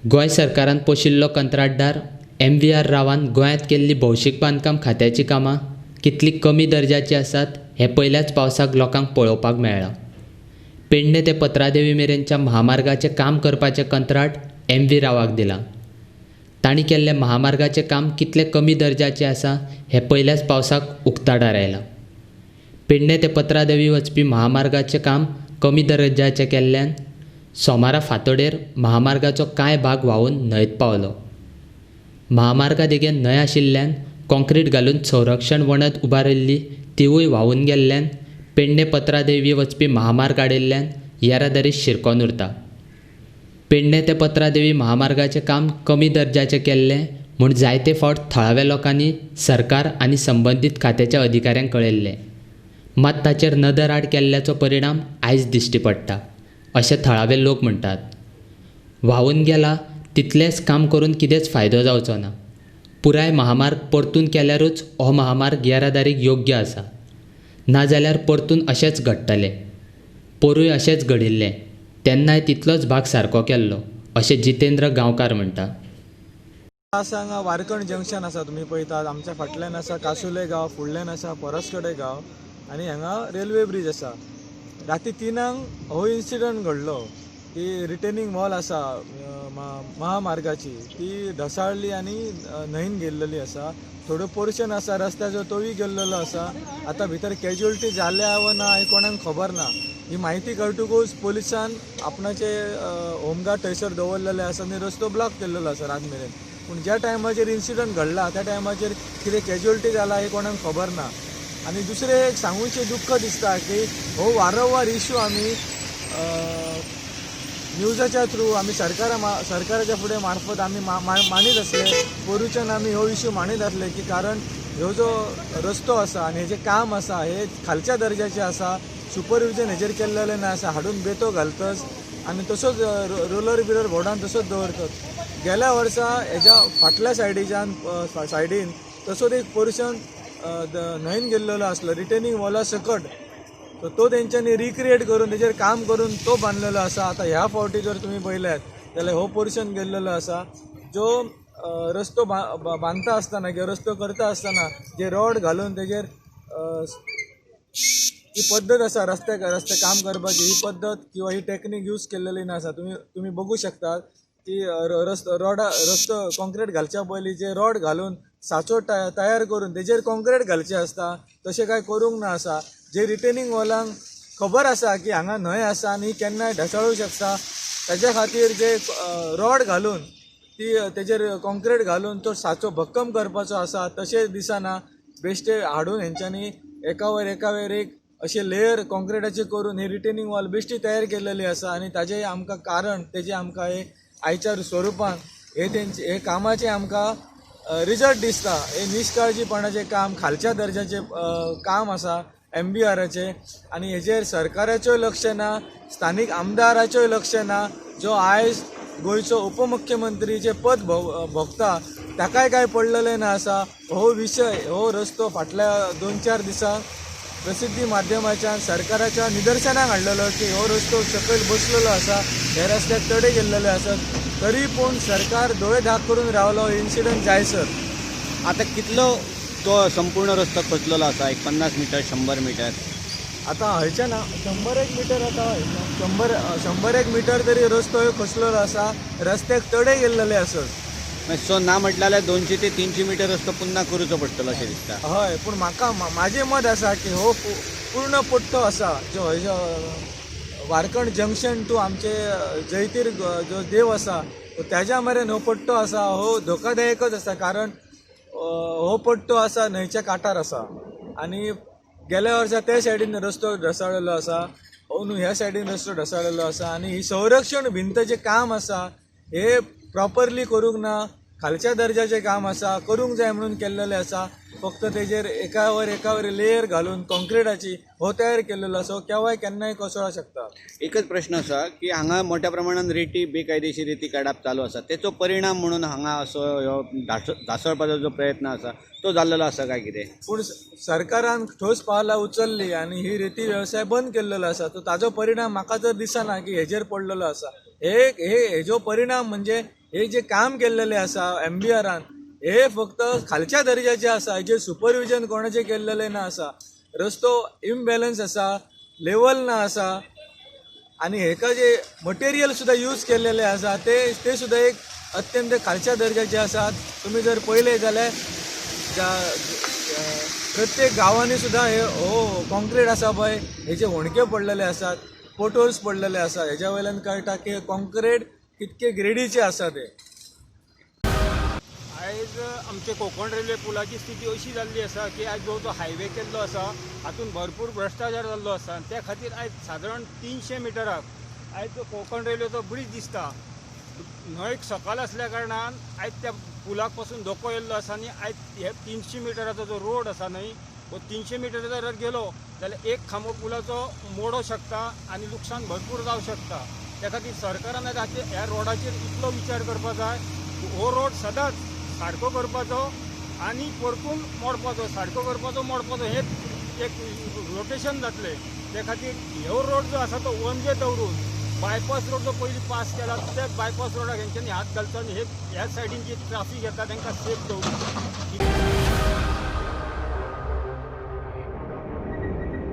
गोंय सरकारान पोशिल्लो कंत्राटदार M V R रावान गोंयांत केल्लीं भौशीक बांदकाम खात्याचीं कामां कितलीं कमी दर्ज्याचीं आसात हें पयल्याच पावसाक लोकांक पळोवपाक मेळ्ळां. पेडणें ते पत्रादेवी मेरेनच्या म्हामार्गाचें काम करपाचें कंत्राट एम व्ही रावाक दिलां. तांणी केल्लें म्हामार्गाचें काम कितलें कमी दर्ज्याचें आसा हें पयल्याच पावसाक उक्ताडार आयलां. पेडणें ते पत्रादेवी वचपी म्हामार्गाचें काम कमी दर्ज्याचें केल्ल्यान सोमारा फांतोडेर म्हामार्गाचो कांय भाग व्हांवून न्हंयेंत पावलो. म्हामार्गा देगेन न्हंय आशिल्ल्यान काँक्रीट घालून संरक्षण वणत उबारिल्ली तिवूय व्हांवून गेल्ल्यान पेडणें पत्रादेवी वचपी म्हामार्ग आडिल्ल्यान येरादारी शिरकून उरता. पेडणें ते पत्रादेवी म्हामार्गाचें काम कमी दर्ज्याचें केल्लें म्हूण जायते फावट थळाव्या लोकांनी सरकार आनी संबंदीत खात्याच्या अधिकाऱ्यांक कळयल्लें. मात ताचेर नदर आड केल्ल्याचो परिणाम आयज दिश्टी पडटा अशें थळावे लोक म्हणटात. व्हांवून गेला तितलेंच काम करून कितेंच फायदो जावचो ना. पुराय म्हामार्ग परतून केल्यारूच हो म्हामार्ग येरादारीक योग्य आसा. नाजाल्यार परतून अशेंच घडटलें. पोरूंय अशेंच घडिल्लें. तेन्नाय तितलोच भाग सारको केल्लो अशें जितेंद्र गांवकार म्हणटा. आसा हांगा वारकण जंक्शन आसा, तुमी पळयतात आमच्या फाटल्यान आसा कासुले गांव, फुडल्यान आसा परसकडे गांव आनी हांगा रेल्वे ब्रीज आसा. राती 3 हो इन्सिडंट घडलो की रिटेनिंग वॉल आसा महामार्गाची ती ढसाळली आनी न्हंयन गेल्लेली आसा. थोडो पोर्शन आसा रस्त्याचो तोवूय गेल्लेलो आसा. आतां भितर कॅज्युअलिटी जाल्या वा ना हें कोणाक खबर ना. ही म्हायती कळटकूच पोलिसान आपणाचे होमगार्ड थंयसर दवरलेले आसा आनी रस्तो ब्लॉक केल्लेलो आसा रात मेरेन. पूण ज्या टायमाचेर इन्सिडंट घडला त्या टायमाचेर कितें कॅज्युअलिटी जाला हें कोणाक खबर ना. आनी दुसरें एक सांगूचें दुख्ख दिसता की हो वारंवार इशू आमी न्यूजाच्या थ्रू आमी सरकाराच्या फुडें मार्फत आमी मांडीत आसले. पोरूच्यान आमी हो इशू मांडीत आसले की कारण ह्यो जो रस्तो आसा आनी हेजें काम आसा हे खालच्या दर्जाचें आसा, सुपरविजन हेजेर केल्लेलें ना आसा, हाडून बेतो घालतच आनी तसोच रोलर बिलर बोर्डान तसोच दवरतात. गेल्या वर्सा हेज्या फाटल्या सायडीच्यान सायडीन तसोच एक पोर्शन न्हंयन गेल्लेलो आसलो रिटेनिंग वॉला सकट, सो तो तेंच्यांनी रिक्रिएट करून तेजेर काम करून तो बांदलेलो आसा. आतां ह्या फावटी जर तुमी पळयल्यात जाल्यार हो पोर्शन गेल्लेलो आसा जो रस्तो बांदता आसतना किंवा रस्तो करता आसतना जे रॉड घालून तेजेर ही पद्दत आसा रस्ते काम करपाची ही पद्दत किंवा ही टेक्नीक यूज केल्लेली ना आसा. तुमी बघू शकतात की रस्तो कॉन्क्रीट घालच्या पयलीं जे रॉड घालून साचो तयार करून तेजेर कॉन्क्रीट घालचें आसता, तशें कांय करूंक ना आसा. जे रिटेनिंग वॉलांक खबर आसा की हांगा न्हंय आसा आनी केन्नाय ढसाळूं शकता, ताच्या खातीर जे रॉड घालून ती तेजेर कॉन्क्रीट घालून तो साचो भक्कम करपाचो आसा, तशें दिसना. बेश्टे हाडून हेंच्यांनी एकावर एकावर एक अशें लेयर कॉन्क्रिटाचे करून ही रिटेनिंग वॉल बेश्टी तयार केलेली आसा. आनी ताजें आमकां कारण तेजें आमकां हे आयच्या स्वरुपान हे तेंचे हे कामाचें आमकां रिजल्ट दिसता. हे निश्काळजीपणाचें काम, खालच्या दर्जाचें काम आसा एम बी आराचें आनी हेजेर सरकाराचोय लक्ष ना, स्थानीक आमदाराचोय लक्ष ना. जो आयज गोंयचो उपमुख्यमंत्रीचें पद भोगता ताकाय कांय पडलेलें ना आसा. हो विशय, हो रस्तो फाटल्या 2-4 दिसां प्रसिद्धी माध्यमाच्यान सरकाराच्या निदर्शनाक हाडलेलो की हो रस्तो सकयल बसलेलो आसा, ह्या रस्त्याक तडे गेल्लेले आसात, तरी पूण सरकार दोळे धाक करून रावलो इन्सिडंट जायसर. आतां कितलो तो संपूर्ण रस्तो खचलेलो आसा? एक 50 मिटर, 100 मिटर? आतां हयच्यान 101 मिटर, आतां 101 मिटर तरी रस्तो खचलेलो आसा, रस्त्याक तडे गेल्लेले आसत. मागीर सो ना म्हटल्यार जाल्यार 200 ते 300 मिटर रस्तो पुन्हा करूचो पडटलो अशें दिसता. हय, पूण म्हाका म्हाजें मत आसा की हो पूर्ण पट्टो आसा जो हय जो वारकण जंक्शन टू आमचे जैतीर जो देव आसा त्याच्या मेरेन हो पट्टो आसा हो धोकादायकच आसा, कारण हो पट्टो आसा न्हंयच्या काठार आसा आनी गेल्या वर्सा त्या सायडीन रस्तो ढसाळलेलो आसा, अंदू ह्या सायडीन रस्तो ढसाळलेलो आसा. आनी ही संरक्षण भिंत जें काम आसा हे प्रॉपरली करूंक ना, खालच्या दर्जाचें काम आसा, करूंक जाय म्हणून केल्लेलें आसा. फक्त तेजेर एकावर एकावर लेयर घालून कॉन्क्रिटाची हो तयार केल्लेलो आसा, केवाय केन्नाय कोसळूंक शकता. एकच प्रश्न आसा की हांगा मोठ्या प्रमाणान रेती, बेकायदेशीर रेती काडप चालू आसा, तेचो परिणाम म्हणून हांगा असो ह्यो धासळपाचो जो प्रयत्न आसा तो जाल्लेलो आसा काय कितें? पूण सरकारान ठोस पावलां उचलली आनी ही रेती वेवसाय बंद केल्लेलो आसा, तो ताजो परिणाम म्हाका तर दिसना की हेजेर पडलेलो आसा. हे हेजो परिणाम म्हणजे हे जे काम केल्लेलें आसा एमवीआरान हे फक्त खालच्या दर्जाचे आसा. हेजेर सुपरविजन कोणाचें केल्लेलें ना आसा. रस्तो इमबॅलन्स आसा, लेवल ना आसा आनी हेका जे मटेरियल सुद्दां यूज केल्लेले आसा ते ते सुद्दां एक अत्यंत खालच्या दर्जाचे आसात. तुमी जर पळयलें जाल्यार प्रत्येक गांवांनी सुद्दां हे हो कॉन्क्रीट आसा पळय हेजे होणके पडलेले आसात, पोटहोल्स पडलेले आसा. हेज्या वयल्यान कळटा की कॉन्क्रीट कितके ग्रेडीचे आसा ते. आयज आमचे कोंकण रेल्वे पुलाची स्थिती अशी जाल्ली आसा की आयज जो हायवे केल्लो आसा हातूंत भरपूर भ्रश्टाचार जाल्लो आसा आनी त्या खातीर आयज सादारण 300 मिटराक आयज कोंकण रेल्वेचो ब्रीज दिसता. न्हंयक सकयल आसल्या कारणान आयज त्या पुलाक पासून धोको येयल्लो आसा आनी आयज हे 300 मिटराचो जो रोड आसा न्हय हो 300 मिटराचो जर गेलो जाल्यार एक खांबो पुलाचो मोडो शकता आनी लुकसाण भरपूर जावं शकता. त्या खातीर सरकारान आयज हाचेर ह्या रोडाचेर इतलो विचार करपा जाय, हो रोड सदांच सारको करपाचो आनी परतून मोडपाचो, सारको करपाचो मोडपाचो, हें एक रोटेशन जातलें. त्या खातीर हो रोड जो आसा तो वनवे दवरून बायपास रोड जो पयलीं पास केला त्या बायपास रोडाक हेंच्यांनी हात घालचो आनी हे ह्या सायडीन जी ट्राफीक येता तांकां सेफ दवरचो.